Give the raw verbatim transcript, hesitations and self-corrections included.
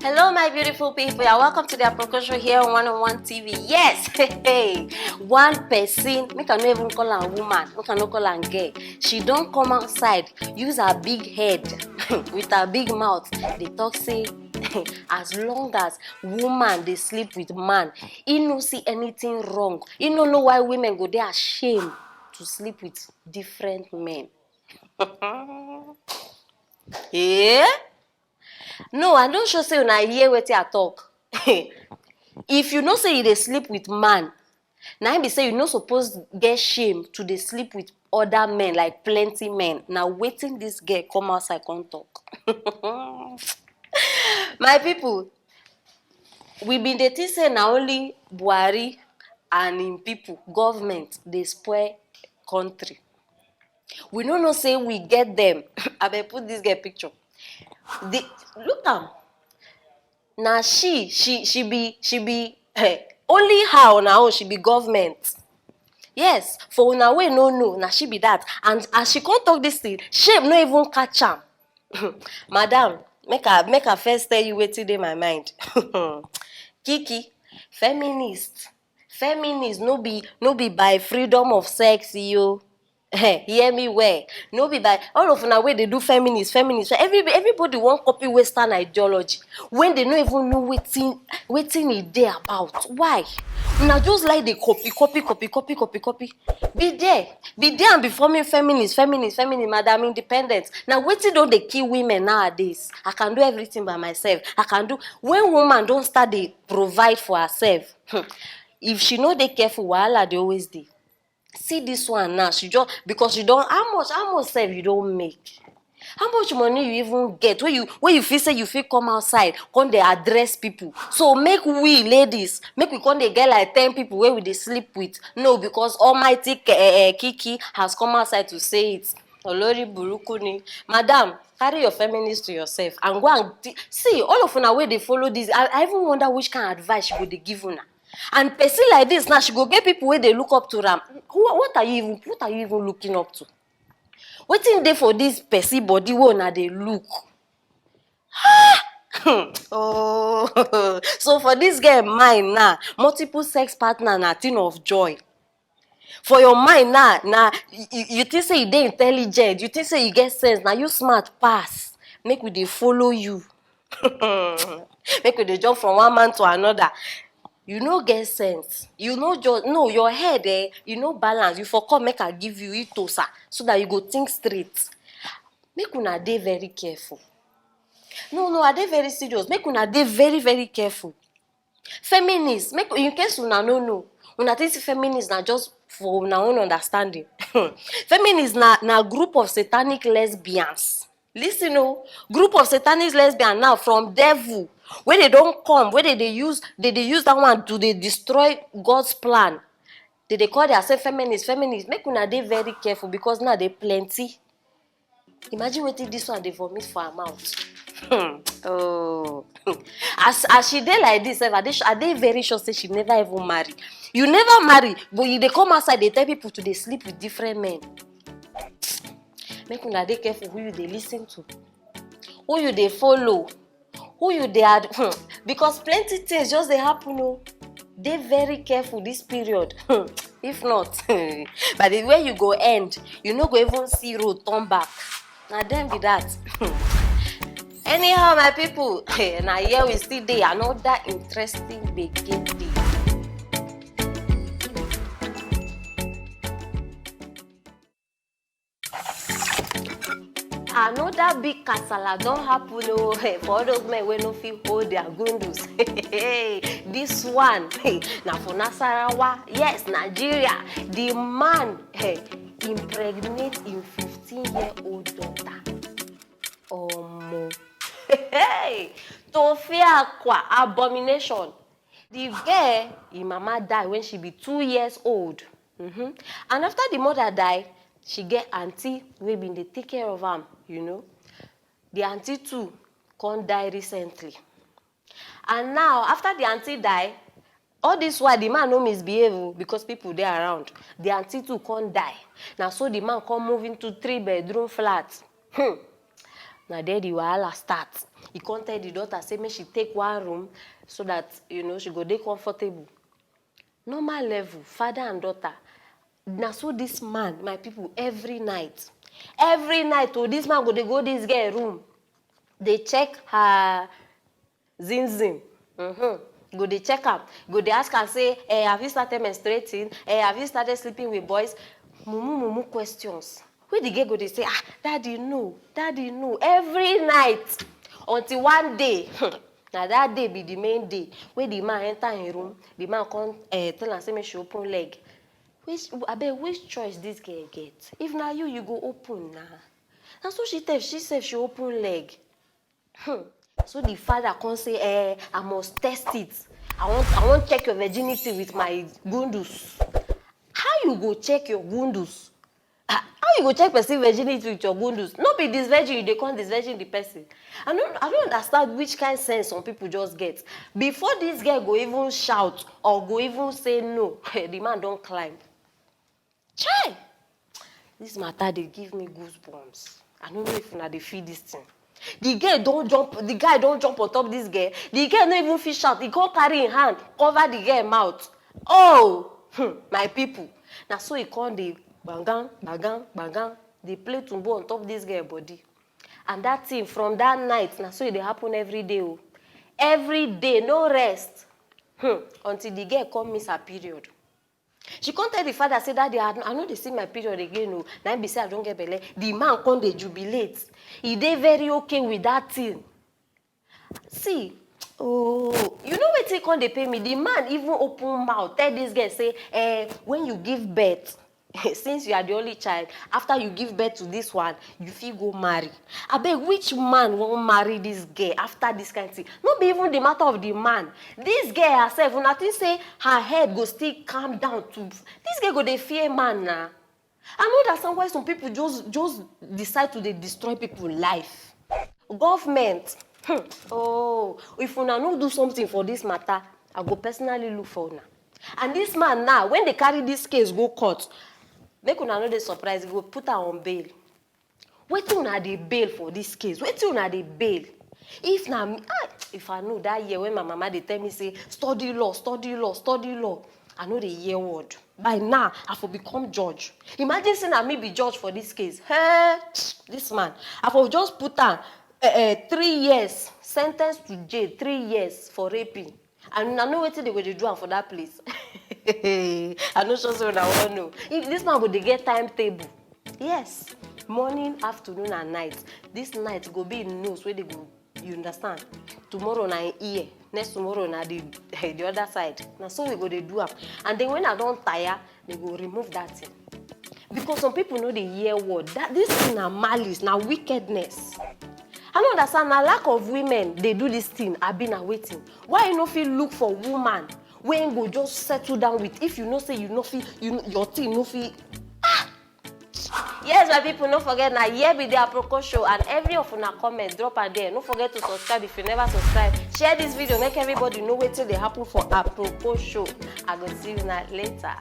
Hello, my beautiful people. You're welcome to the Aproko Show here on One on One T V. Yes, hey, one person, make I no even call am woman, make I no call am girl. She don come outside, use her big head with her big mouth. They talk say, as long as woman dey sleep with man, he no see anything wrong. He no know why women go dey ashamed to sleep with different men. Eh? No, I no sure say una hear wetin I talk. If you know say you dey sleep with man, na im be say you no suppose get shame to dey sleep with other men, like plenty men. Na wetin this girl come outside come talk. My people, we been dey think say na only Buhari and im people, government, dey spoil country. We no know say we get them. Abeg, put this girl picture. The, look am. Na she, she, she be, she be, eh, only her on her own, she be government. Yes, for una wey no know, na she be that. And as she come talk this thing, shame no even catch am. Madam, make I, make I first tell you wetin dey my mind. Kiki, feminist, feminist no be, no be by freedom of sex, yo. Eh, hear me well. No be by all of una wey dey do feminist, feminist. Every, everybody wan copy Western ideology. When they no even know wetin, wetin e dey about. Why? Una just like dey copy, copy, copy, copy, copy, copy. Be there, be there and be forming feminist, feminist, feminist, madam independent. Na wetin don dey kill women nowadays. I can do everything by myself. I can do. When woman don start dey provide for herself, hmm, if she no dey careful, wahala dey always dey. See this one now, she just, because you don, how much, how much sef you don make? How much money you even get wey you, wey you feel say you fit come outside come dey address people? So make we ladies, make we come dey get like ten people wey we dey sleep with. No, because almighty K-, eh, eh, Kiki has come outside to say it. Olori buruku ni. Madam, carry your feminist to yourself and go and thi-, see, all of una wey dey follow this, I, I even wonder which kind of advice she go dey give una. And person like this now, she go get people wey dey look up to am. Who, what are you even, what are you even looking up to? Wetin dey for this person body wey una dey look? Oh, so for this girl mind now, multiple sex partner na thing of joy. For your mind now, na you, you, you think say you dey intelligent, you think say you get sense, na you smart pass. Make we dey follow you. Make we dey jump from one man to another. You no get sense. You no just, no, your head, eh, you no balance. You for come make I give you itosa so that you go think straight. Make una dey very careful. No, no, I dey very serious. Make una dey very, very careful. Feminist, make, in case una no know, una think say feminist na just for una own understanding. Feminist na, na group of satanic lesbians. Listen o, group of satanic lesbian now from devil, wey dey don come, wey dey dey use, dey dey use that one to dey destroy God's plan. Dey dey call theirself feminist, feminist. Make una dey very careful because now dey plenty. Imagine wetin this one dey vomit for her mouth. Hmm. Oh. As, as she dey like this sef, I dey su-, I dey very sure say she never even marry. You never marry, but you dey come outside dey tell people to dey sleep with different men. Make una dey careful who you dey listen to, who you dey follow, who you dey ad-, hmm, because plenty things just dey happen o. Dey very careful this period. Hmm. If not, by the way you go end, you no go even see road turn back. Na dem be that. Anyhow, my people, na here we still dey. Another interesting gbege dey. Another big kasala don happen o, eh, for all those men wey no fit hold their gundus. This one, eh, na for Nasarawa, yes, Nigeria. The man, eh, impregnate im fifteen-year-old daughter. Omo. Hey! Tofiakwa, abomination. The girl, im mama die when she be two years old. Mm-hmm. And after the mother die, she get aunty wey been dey take care of am, you know. The aunty too come die recently. And now, after the aunty die, all this while, the man no misbehave o, because people dey around. The aunty too come die. Na so the man come move into three bedroom flat. Hmm. Na there the wahala start. He come tell the daughter say make she take one room so that, you know, she go dey comfortable. Normal level, father and daughter. Na so this man, my people, every night, every night, oh, this man go dey go this girl room, dey check her zin zin. Mm-hmm. Go dey check am, go dey ask am say, eh, have you started menstruating? Eh, have you started sleeping with boys? Mumu mumu questions. Wey the girl go dey say, ah, daddy, no, daddy, no, every night, until one day. Na that day be the main day wey the man enter him room. The man come, eh, tell am say make she open leg. Which, abeg, which choice this girl get? If na you, you go open na. Na so she tell, she sef, she open leg. Hmm. So the father come say, eh, I must test it. I want, I want check your virginity with my gundus. How you go check your gundus? Ah, how you go check person virginity with your gundus? No be this virgin you dey come this virgin the person. I no, I no understand which kind sense some people just get. Before this girl go even shout or go even say no, the man don climb. Chai! This matter dey give me goosebumps. I no know if una dey feel this thing. The girl don jump, the guy don jump on top this girl. The girl no even fit shout. He come carry him hand, cover the girl mouth. Oh, hmm, my people. Na so he come dey gbangan, gbangan, gbangan, dey play tumbo on top this girl body. And that thing, from that night, na so e dey happen every day o. Every day, no rest. Hmm, until the girl come miss her period. She come tell the father say, daddy, I, I no dey see my period again o. Na im be say I don get belle. The man come dey jubilate. He dey very okay with that thing. See, oh, you know wetin come dey pain me? The man even open mouth tell this girl say, eh, when you give birth, since you are the only child, after you give birth to this one, you fit go marry. Abeg, which man wan marry this girl after this kind thing? No be even the matter of the man. This girl herself, una think say her head go still calm down to, this girl go dey fear man na. I no understand why some people just, just decide to dey destroy people life. Government, hmm, oh, if una no do something for this matter, I go personally look for una. And this man now, when they carry this case go court, make una no dey surprise, go put am on bail. Wetin una dey bail for this case? Wetin una dey bail? If na me, ah, if I know that year when my mama dey tell me say, study law, study law, study law, I no dey hear word. By now, I for become judge. Imagine say na me be judge for this case. Hey, this man, I for just put am, eh, eh, three years, sentence to jail, three years for raping. And I know wetin they go dey do am for that place. I no sure say una wan know. If this man go dey get timetable, yes, morning, afternoon, and night. This night go be im nose wey dey go, you understand? Tomorrow na im ear, next tomorrow na the, the other side. Na so we go dey do am. And then when I don tire, they go remove that thing. Because some people no dey hear word. That, this thing na malice, na wickedness. I no understand, na lack of women dey do this thing, abi na wetin? Why you no fit look for woman wey go just settle down with, if you know say you no fit, you, your thing no fit. Ah! Yes, my people, no forget na here be the Aproko show, and every of una comment, drop am there. No forget to subscribe if you never subscribe. Share this video, make everybody know wetin dey happen for Aproko show. I go see una later.